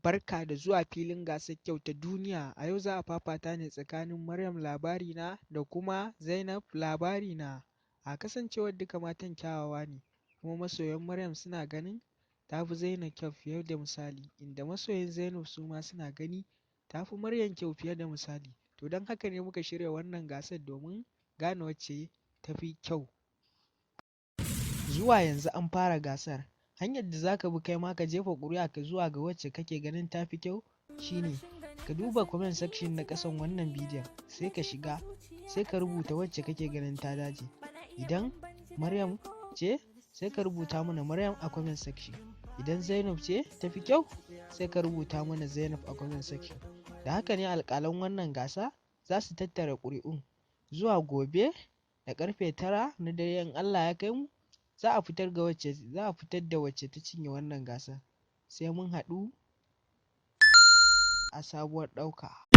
Barka da zuwa filin gasar kyau ta duniya. A yau za a fafata ne tsakanin Maryam Labarina da kuma Zainab Labarina. A kasancewar duka matan kyawawa ne, kuma masoyan Maryam suna ganin ta fi Zainab kyau fiye da misali, inda masoyan Zainab su ma suna gani ta fi Maryam kyau fiye da misali. To don haka ne muka shirya wannan gasar domin gane wacce ta fi kyau. Zuwa yanzu an fara gasar. Hanyar da za ka bi kai ma ka jefa ƙuri'a ka zuwa ga wacce kake ganin ta fi kyau shine ka duba comment section na ƙasan wannan bidiyon, sai ka shiga, sai ka rubuta wacce kake ganin ta dace. Idan Maryam ce, sai ka rubuta mana Maryam a comment section. Idan Zainab ce ta fi kyau, sai ka rubuta mana Zainab a comment section. Da haka ne alƙalan wannan gasa za su tattara ƙuri'un. Zuwa gobe da ƙarfe 9 na dare, in Allah ya kai mu, za a fitar da wacce ta cinye wannan gasa. Sai mun haɗu a sabuwar ɗauka.